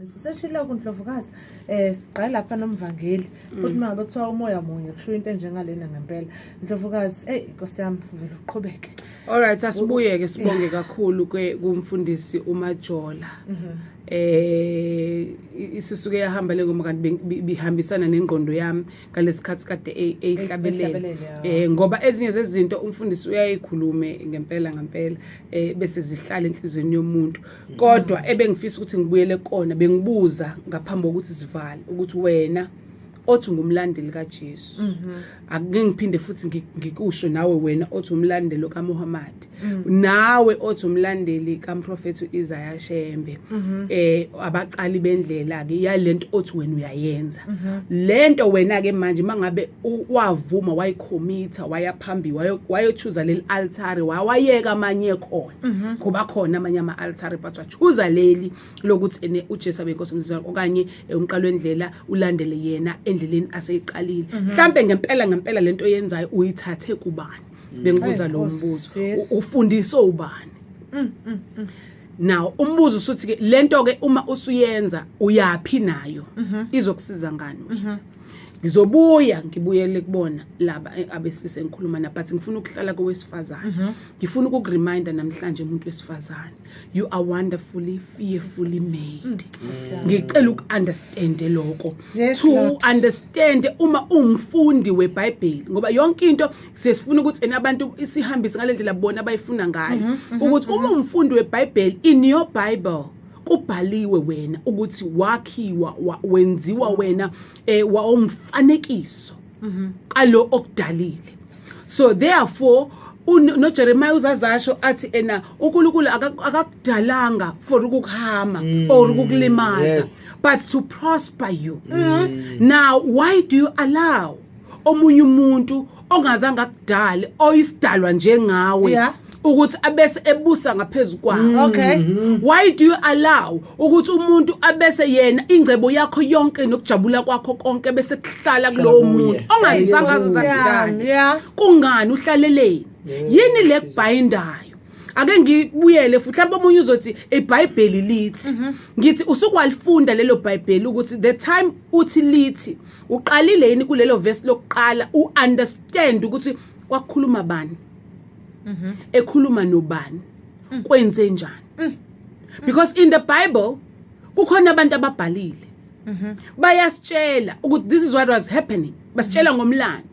Siseshilo kuNdlovukazi, siqale lapha nomvangeli futhi uma ngabe kuthiwa umoya munye kusho into enjengalena ngempela. Ndlovukazi, hey, Nkosi yami, vele uqhubeke. Alright, asibuye ke sibonge kakhulu ke kumfundisi uMajola. Isusuke yahamba le ngoma kanti bihambisana nengqondo yami ngalesikhathi kade eyihlabelela. Eyihlabelela, ya. Ngoba ezinye zezinto umfundisi uyayikhulume ngempela ngempela, bese zihlala enhlizweni yomuntu. Kodwa ebengifisa ukuthi ngibuyele kona, bengibuza ngaphambi kokuthi sivale ukuthi wena othi ngumlandeli kaJesu, ake ngiphinde futhi ngikusho nawe, wena othi umlandeli kaMuhammad, nawe othi umlandeli kaMprofethi uIsaiah Shembe, abaqali bendlela ke yalento othi wena uyayenza lento, wena ke manje mangabe wavuma, wayicommitha, waya phambili, wayochuza leli altare, wawayeka amanye khona, ngoba khona amanye ama altare, but wachuza leli lokuthi ene uJesu abe inkosi umzizwa okanye umqalo wendlela, ulandele yena endleleni aseyiqalile. Mhlambe ngempela ngempela lento oyenzayo uyithathe kubani? Bengibuza Ay, lo Nkosi, mbuzo. Ufundiswe ubani? Now umbuzo usuthi ke lento ke uma usuyenza uyapi nayo, izokusiza ngani wena? Ngizobuya ngibuyele kubona laba abesilisa engikhuluma na, but ngifuna ukuhlala kowesifazane. Ngifuna ukukureminda namhlanje, umuntu wesifazane, you are wonderfully, fearfully made. Ngicela uku-understand lokho, to Lord. understand uma uwumfundi weBhayibheli, ngoba yonke into siyesifuna ukuthi ena abantu isihambise ngalendlela bona abayifuna ngayo, ukuthi uma umfundi weBhayibheli, in your Bible kubhaliwe wena ukuthi wakhiwa, wenziwa wena wawumfanekiso kalo okudalile. So therefore noJeremiah uzazasho athi ena uNkulunkulu akakudalanga for ukukuharma or ukukulimaza, but to prosper you. Now why do you allow omunye umuntu ongazange akudale, oyisidalwa njengawe, ukuthi abese ebusa ngaphezulu kwakho? Why do you allow ukuthi umuntu abese yena ingcebo yakho yonke nokujabula kwakho konke bese kuhlala kulowo kuye. muntu ongazange azakudala? Kungani uhlaleleni? Yini le kubhayindayo? Ake ngibuyele futhi, mhlawumbe omunye uzothi iBhayibheli lithi. Ngithi usukwalifunda lelo Bhayibheli ukuthi the time uthi lithi, uqalile yini kulelo verse lokuqala uunderstand ukuthi kwakukhuluma bani, ekhuluma nobani, kwenze njani? Because in the Bible kukhona abantu ababhalile, bayasitshela ukuthi this is what was happening, basitshela ngomlando,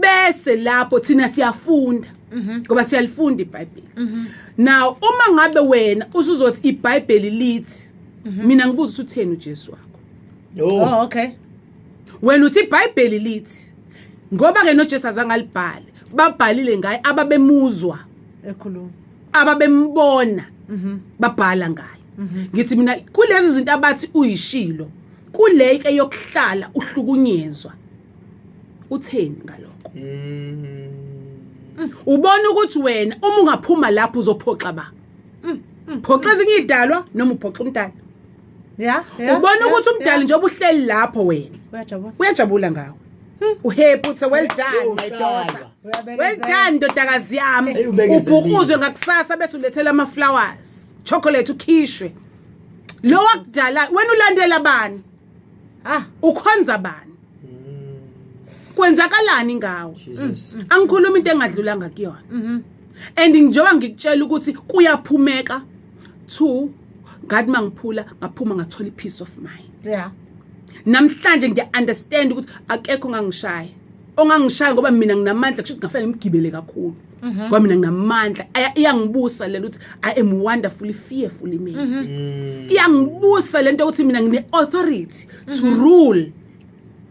bese lapho thina siyafunda ngoba siyalifunda iBhayibheli. Now uma ngabe wena usuzothi iBhayibheli lithi, mina ngibuza ukuthi utheni uJesu wakho? Oh. Oh, okay. Wena uthi iBhayibheli lithi, ngoba ke noJesu azange alibhale, babhalile ngaye ababemuzwa ekhuluma, ababembona, babhala ngaye. Ngithi mina kulezi zinto abathi uyishilo, kule ke yokuhlala uhlukunyezwa, utheni ngalokho? Ubona ukuthi wena uma ungaphuma lapho uzophoxa ba phoxa ezinye idalwa noma uphoxa umdali? Ubona ukuthi umdali njengoba uhleli lapho wena Uyajabula. Uyajabula ngawe, uhappy, uthi, "Well done, my daughter. Well done, ndodakazi yami." Hey, ubekezelile. Ubhukuzwe ngakusasa bese ulethela ama flowers, chocolate, ukhishwe lo wakudala. Wena ulandela bani? Ah. Ukhonza bani? Kwenzakalani ngawe? Jesus. Angikhuluma into engadlulanga kuyona, and njengoba ngikutshela ukuthi kuyaphumeka. Two, ngathi mangiphula ngaphuma ngathola i-peace of mind. Namhlanje ngiya-understand ukuthi akekho ongangishaya, ongangishaya, ngoba mina nginamandla. Kusho ukuthi ngafanele ngimgibele kakhulu ngoba mina nginamandla. Iyangibusa lento ukuthi I am wonderfully, fearfully made. Iyangibusa lento ukuthi mina ngine-authority to rule,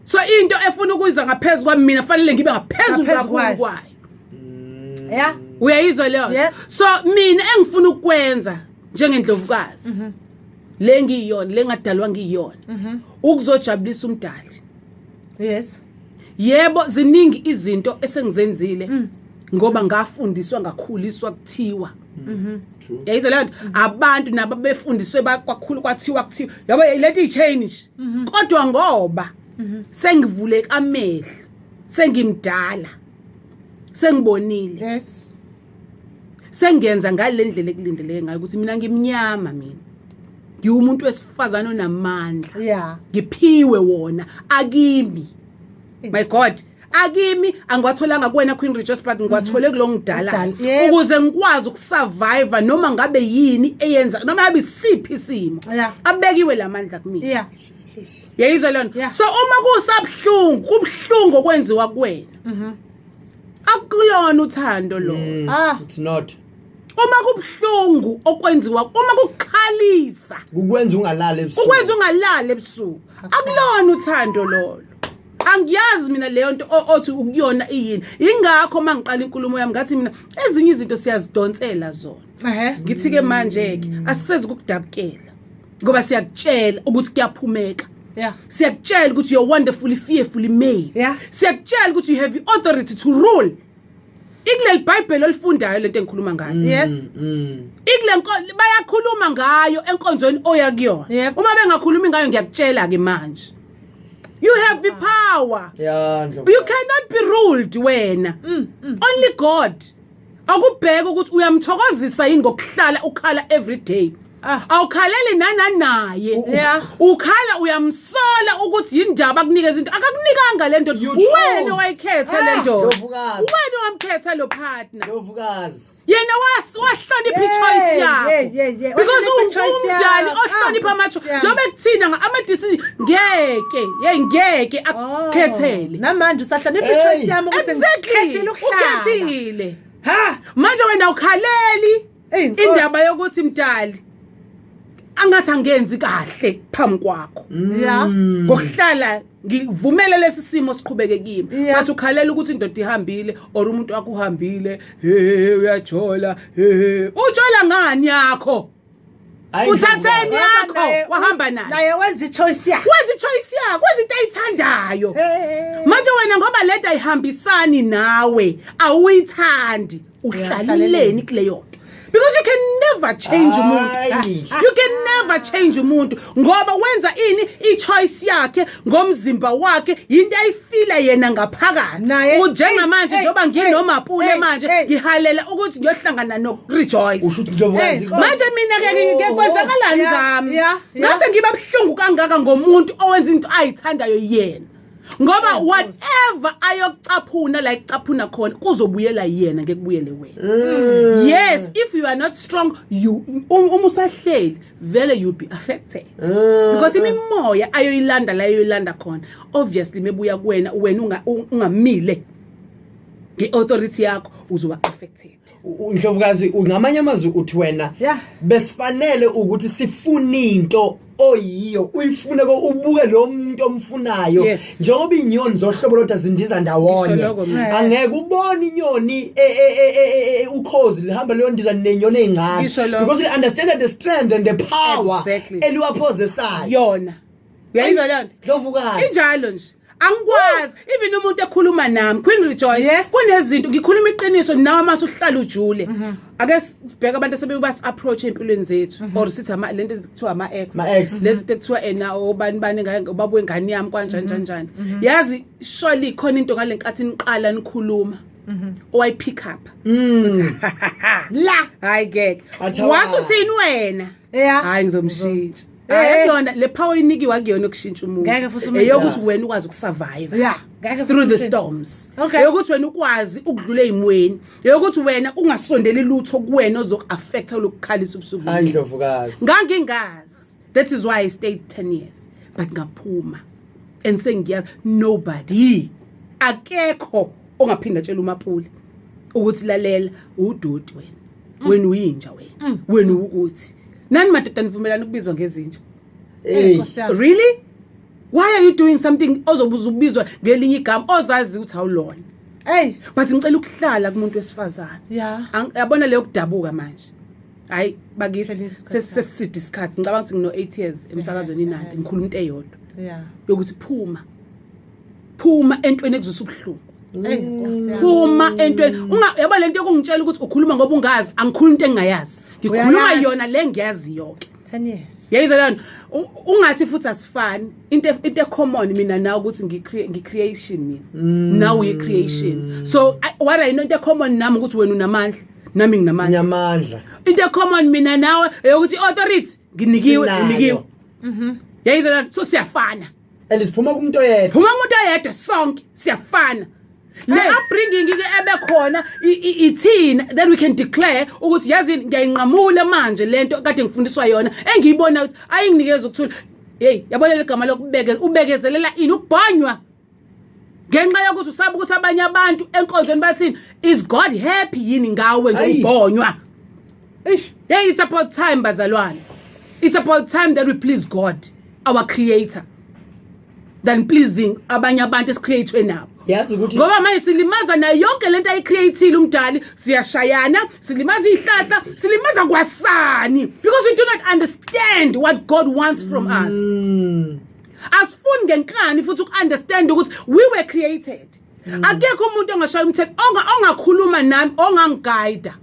so into efuna ukuyiza ngaphezu kwami, mina fanele ngibe ngaphezulu Ngaphezu kakhulu kwayo. kwayo. Uyayizwa leyo? So mina engifuna ukukwenza njengendlovukazi le ngiyiyona, le ngadalwa ngiyiyona, ukuzojabulisa umdali. Yebo, ziningi izinto esengizenzile ngoba ngafundiswa, ngakhuliswa kuthiwa. Yayizwa leyo nto? Abantu nabo befundiswe kwakhulu kwathiwa, kuthiwa, yabo, lento i-chain nje. Kodwa ngoba sengivuleka amehlo, sengimdala, sengibonile, sengenza ngale ndlela ekulindeleke ngayo ukuthi mina ngimnyama mina. Ngiwumuntu wesifazane onamandla. Ngiphiwe wona akimi. My God, akimi angiwatholanga kuwena Queen Rejoice, but ngiwathole kulo ngidala ukuze ngikwazi ukusurvive noma ngabe yini eyenza, noma ngabe isiphi isimo. Abekiwe lamandla kumina. Yayizwa lona? So uma kusabuhlungu, kubuhlungu okwenziwa kuwena, akulona uthando lo. Ah. It's not. Uma kubuhlungu okwenziwa, uma kukukhalisa, kukwenza ungalali ebusuku, ukwenza ungalali ebusuku, akulona uthando lolo. Angiyazi mina leyo nto othi ukuyona iyini. Ingakho mangiqala inkulumo yami ngathi mina ezinye izinto siyazidonsela zona. Ngithi ke manje ke asisezi ukudabukela ngoba siyakutshela ukuthi kuyaphumeka. Siyakutshela ukuthi you're wonderfully, fearfully made. Siyakutshela ukuthi you have the authority to rule. Ikuleli Bible olifundayo lento engikhuluma ngayo. Ikule bayakhuluma ngayo enkonzweni oya kuyona. Uma bengakhulumi ngayo, ngiyakutshela ke manje, you have the power. Ya, Ndlovu. You cannot be ruled wena. Only God. Akubheka ukuthi uyamthokozisa yini ngokuhlala ukhala every day. Awukhaleli nana naye. Ukhala uyamsola ukuthi yindaba akunikeza into akakunikanga le nto. You chose. Wena wayikhetha le ndoda. Ndlovukazi. Wena wamkhetha lo partner. Ndlovukazi. Yena wahlonipha i-choice yakho. Because Wahlonipha i-choice umdali yakho. ohlonipha Ah, ama-choice. Nkosi yami. Njengoba kuthina ama-decision ngeke, hey, ngeke akukhethele. Oh, namanje usahlonipha Hey. i-choice yami ukuthi Exactly. ngikhethile ukuhlala. Ukhethile. Ha, manje wena ukhaleli Eyi, Nkosi. indaba yokuthi mdali angathi angenzi kahle phambi kwakho ngokuhlala ngivumele lesi simo siqhubeke kimi, but ukhalela ukuthi indoda ihambile or umuntu wakho uhambile. He, uyajola. He, ujola ngani yakho? Hayi, Uthatheni Ndlovukazi. yakho wahamba naye. Naye wenza i-choice yakhe. Wenza i-choice yakho, wenza into ayithandayo. Manje wena ngoba lento ayihambisani nawe, awuyithandi, uhlaleleni kuleyo nto? Because you can never change umuntu. Hayi. You can never change umuntu ngoba wenza ini? I-choice yakhe ngomzimba wakhe, yinto ayifila yena ngaphakathi. Njengamanje njengoba nginoMapule manje, ngihalela ukuthi ngiyohlangana no-Rejoice. Usho ukuthi, Ndlovukazi, Hey, Nkosi. Manje mina ke kwenzakalani ngami? Ngase ngiba buhlungu kangaka ngomuntu owenza into ayithandayo yena, ngoba Nkosi. whatever ayokucaphuna la ekucaphuna khona kuzobuyela yena, ngeke kubuyele wena. Yes, if you are not strong, you uma usahleli vele you'll be affected, because imimoya ayoyilanda la ayoyilanda khona, obviously mebuya kuwena, wena ungamile nge-authority yakho, uzoba affected. Ndlovukazi, ngamanye amazwi uthi wena besifanele ukuthi sifune into oyiyo, uyifune ko ubuke lo muntu omfunayo, njengoba inyoni zohlobo lodwa zindiza ndawonye. Ngisho lokho mina. Angeke ubone inyoni ukhozi lihamba liyondiza nenyoni ezincane, Ngisho lokho. because it understand the strength and the power eliwaphozesayo. Yona, uyayizwa leyo nto? Ndlovukazi. Injalo nje, angikwazi even umuntu ekhuluma nami, Queen Rejoice, kunezinto ngikhuluma iqiniso nawe mase uhlala ujule. Ake sibheke abantu asebebasi approach empilweni zethu, or sithi ama lento ekuthiwa ama ex, Ma-ex. lezi zinto ekuthiwa ena obani bani ubaba wengane yami kanjani njani njani. Yazi surely khona into ngalenkathi niqala nikhuluma owayi pick up La. Hayi ngeke. Athawa. Wasuthini wena? Hayi, ngizomshintsha. Hayi, akuyona le power inikiwe, akuyona ukushintsha umuntu. Ngeke futhi umuntu- Eyokuthi wena ukwazi ukusurvive Ngeke futhi through the umshintshe. storms, eyokuthi wena ukwazi ukudlula ey'mweni, eyokuthi wena ungasondeli lutho kuwena ozoku-affecta lokukhalisa ubusuku. Hayi, Ndlovukazi. Ngangingazi. That is why I stayed 10 years, but ngaphuma and sengiyazi nobody, akekho ongaphinda atshela uMapule ukuthi lalela, udoti wena, wena uyinja wena, wena ukuthi nani madoda nivumelana ukubizwa ngezinja. Hey. Nkosi yami. Really, why are you doing something ozobuza ukubizwa ngelinye igama ozazi ukuthi awulona? Hey. But ngicela ukuhlala kumuntu wesifazane. Yabona leyo kudabuka manje, hayi bakithi. Phelile isikhathi. Sesiside isikhathi. Ngicabanga ukuthi ngino 8 years emsakazweni iNandi, ngikhuluma into eyodwa yokuthi phuma, phuma entweni ekuzwisa ubuhlungu. Hey, Nkosi yami. Phuma entweni unga yabo lento yokungitshela ukuthi ukhuluma ngoba ungazi. Angikhuluma into engingayazi, ngikhuluma Uyayazi. yona le ngiyaziyo ke. 10 years. Yayizwa leyo nto? Ungathi futhi asifani. Into ecommon mina nawe ukuthi ngi-creation mina, nawe uyi-creation. So what I know, into ecommon nami ukuthi wena unamandla, nami nginamandla. Nyamandla. Into ecommon mina nawe eyokuthi i-authority. Nginikiwe, Sinayo. unikiwe. Yayizwa lento, so siyafana. And siphuma kumuntu oyedwa. Phuma umuntu oyedwa, sonke siyafana. Le upbringing ke ebekhona ithina, then we can declare ukuthi yazi ngiyayinqamula manje lento kade ngifundiswa yona engiyibona ukuthi ayinginikeza ukuthula. Hey, yabona legama lokubeke, ubekezelela ini? Ukubhonywa ngenxa yokuthi usaba ukuthi abanye abantu enkonzweni bathini. Is God happy yini ngawe nje Ayi. ubhonywa? Ish, hey, it's about time, bazalwane. It's about time that we please God, our creator, than pleasing abanye abantu esicreatewe nabo. Yazi ukuthi Ngoba manje silimaza nayo yonke lento ayicreateile umdali. Siyashayana, silimaza izihlahla, silimaza kwasani, because we do not understand what God wants from us. Asifuni ngenkani futhi uku-understand ukuthi we were created. Akekho umuntu ongashaya umthetho, ongakhuluma nami, ongangiguida.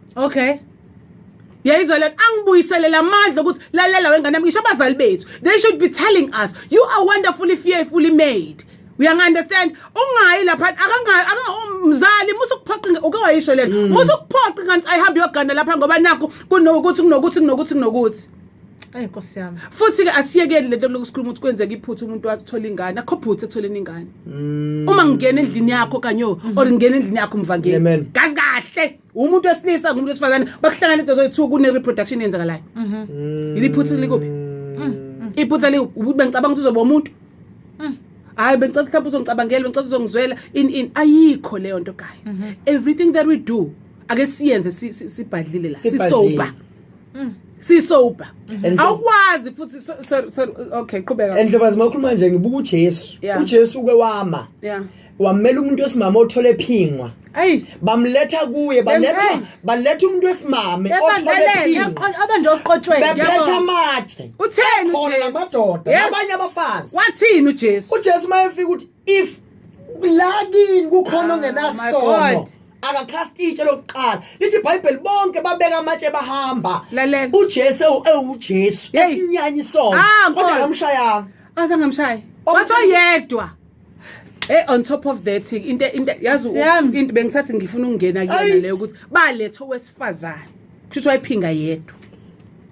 Yayizwa lento, angibuyiselela amandla ukuthi lalela wengane yami. Ngisho abazali bethu, they should be telling us, "You are wonderfully, fearfully made." Uyangi-understand? Ungayi lapha, umzali musa ukuphoqa. Uke wayisho lento, musa ukuphoqa ingane ayihambe iyogana lapha ngoba nakho kunokuthi, kunokuthi, kunokuthi, kunokuthi. Ayi, Nkosi yami. Futhi-ke asiyekeli lento loku sikhuluma ukuthi kwenzeka iphutha, umuntu wathola ingane. Akho phutha ekutholeni ingane. Uma ngingena endlini yakho kanyo or ngingena endlini yakho, mvangeli, Amen. gazi kahle, umuntu wesilisa ngumuntu wesifazane, bakuhlangana into zoyi-two, kune-reproduction eyenzakalayo. Yiliphutha likuphi? Iphutha likuphi? Ukuthi bengicabanga ukuthi uzoba umuntu, hayi, bengicela mhlawumbe uzongicabangela, bengicela uzongizwela, in in ayikho leyo nto, guys. Everything that we do, ake siyenze sibhadlile la. Sibhadlile. Sisober, sisober. Awukwazi futhi sorry, okay, qhubeka. Endlobazi, makhuluma nje ngibuka uJesu. uJesu uke wama. Wamela umuntu wesimama othole ephingwa. Ayi. Bamletha kuye, baletha Benzeni? baletha umuntu wesimame othole Ebandleleni, ephingwa. abanje oqotshweni. Bephethe Ngiyabonga. amatshe. Utheni Khona uJesu? namadoda nabanye abafazi. Wathini uJesu? uJesu mayefika ukuthi if la kini kukhona Ah, my ongenasono, God. akacast itshe lokuqala. Lithi iBhayibheli bonke babeka amatshe bahamba. Lalela. uJesu ewuJesu Hey. esinyanya isono, Ah, kodwa Nkosi. akamshayanga. Azangamshayi. Wathi oyedwa. Eh, on top of that, into yazi Siyami. into bengisathi ngifuna ukungena kuyona Ayi. leyo ukuthi balethe owesifazane. Kusho ukuthi wayephinga yedwa.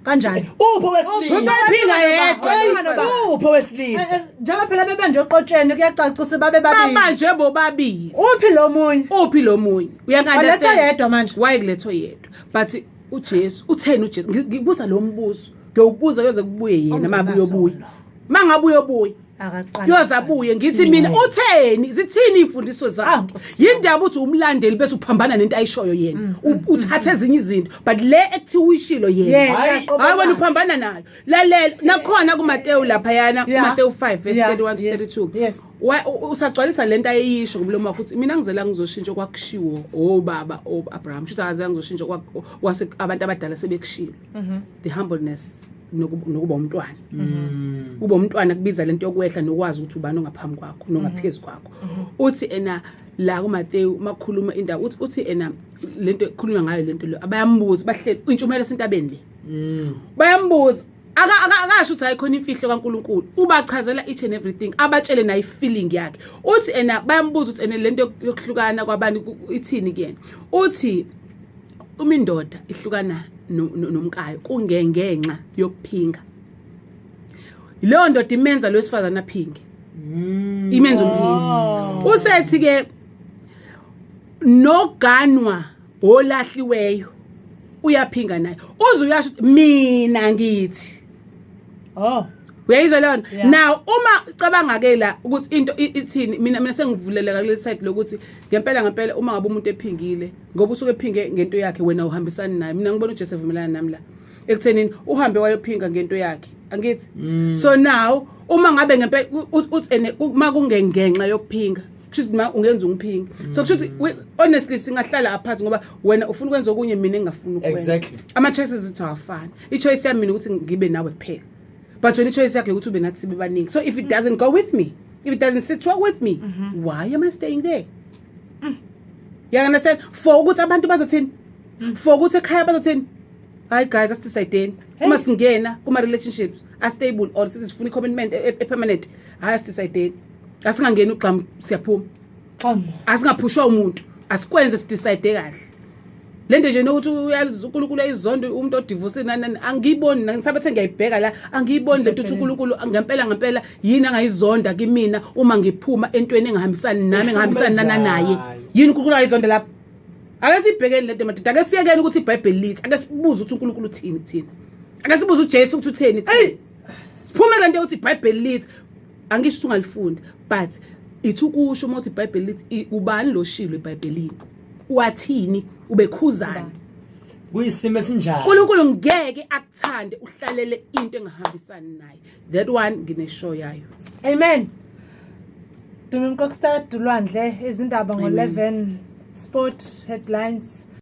Kanjani? Uphi owesilisa? Wayephinga yedwa. Hayi, owesifazane. uphi owesilisa? Njengoba phela bebanje oqotsheni, kuyacaca ukuthi babe babili. Babanje bobabili. Uphi lo munye? Uphi lo munye? Waletha Uyangi-understand? yedwa manje. Wayekuletho yedwa. But uJesu utheni uJesu? Ngibuza lo mbuzo. Ngiyowubuza kuze kubuye yena mabuye obuye. Mangabe uyobuya. Akaqala. Yoze abuye, ngithi mina utheni, zithini imfundiso Ah, zakhe? Nkosi. Yindaba uthi umlandeli bese uphambana nento ayishoyo yena. Uthatha ezinye izinto, but le ekuthiwa uyishilo yena, Yena, Hayi. qobo hayi, wena lwakhe. uphambana nayo. Lalela nakhona kuMateyu laphayana, kuMateyu 5 verse 31 to 32. Usagcwalisa lento ayeyisho ngomlomo wakhe ukuthi mina ngizela ngizoshintsha kwakushiwo obaba oAbraham, shuthi akaze ngizoshintsha kwase abantu abadala sebekushilo. The humbleness nokuba umntwana, kuba umntwana kubiza lento yokwehla nokwazi ukuthi ubani ongaphambi kwakho nongaphezulu kwakho. Uthi ena la kuMateyu makhuluma indawo, uthi ena lento ekhulunywa ngayo, lento le abayambuza, bahleli intshumayelo sentabeni le, bayambuza. Akasho ukuthi hayi, khona imfihlo kaNkuluNkulu. Ubachazela each and everything, abatshele nayo feeling yakhe. Uthi ena bayambuza ukuthi ene lento yokuhlukana kwabantu ithini kuyena. Uthi uma indoda ihlukana nomkayo kungengenxa yokuphinga, leyo ndoda imenza lo wesifazane aphinge, imenza umphingi. Usethi ke noganwa olahliweyo uyaphinga naye, uze uyasho ukuthi mina ngithi. Uyayizwa leyo nto? Yeah. Now uma cabanga ke la ukuthi into ithini, mina sengivuleleka kuleli side lokuthi ngempela ngempela uma ngabe umuntu ephingile, ngoba usuke ephinge ngento yakhe, wena uhambisani naye. Mina ngibona uJesu evumelana nami la ekuthenini uhambe wayophinga ngento yakhe, angithi? So now uma ngabe ngempela uthi ene uma kungengenxa yokuphinga, kusho ukuthi ma ungenza ungiphinge, so kusho ukuthi honestly singahlala apart ngoba wena ufuna ukwenza okunye, mina engingafuni ukwenza. Ama-choices ethu awafani. I-choice yami mina ukuthi ngibe nawe kuphela, but wena i-choice yakho ukuthi ube nathi sibe baningi. So if it doesn't go with me, if it doesn't sit well with me, why am I staying there? You understand? For ukuthi abantu bazothini, for ukuthi ekhaya bazothini? Hayi guys, asidecideni uma singena kuma-relationships astable or sithi sifuna i-commitment e-permanent. Hayi, asidecideni, asingangeni ugxam, siyaphuma. Xam. Asingaphushwa umuntu, asikwenze sidecide kahle. Lento nje nokuthi uyazi uNkulunkulu ayizonda umuntu odivorce nani nani angiyiboni, ngisabathe ngiyayibheka la, angiyiboni lento ukuthi uNkulunkulu ngempela ngempela yini angayizonda kimina uma ngiphuma entweni engahambisani nami, engahambisani nanaye. Yini uNkulunkulu ayizonda lapho? Ake sibhekeni lento madoda, ake siyekeni ukuthi iBhayibheli lithi, ake sibuze ukuthi uNkulunkulu uthini kuthina, ake sibuze uJesu ukuthi utheni. Hey, siphume lento ukuthi iBhayibheli lithi, angisho ukuthi ungalifundi, but ithi ukusho uma uthi iBhayibheli lithi, ubani lo shilo eBhayibhelini, wathini, ubekhuzani? Kuyisimo esinjani? uNkulunkulu ngeke akuthande uhlalele into engahambisani naye. That one ngine-sure yayo. Amen. Dumi Mkokstad, Ulwandle, izindaba ngo-11, sport headlines.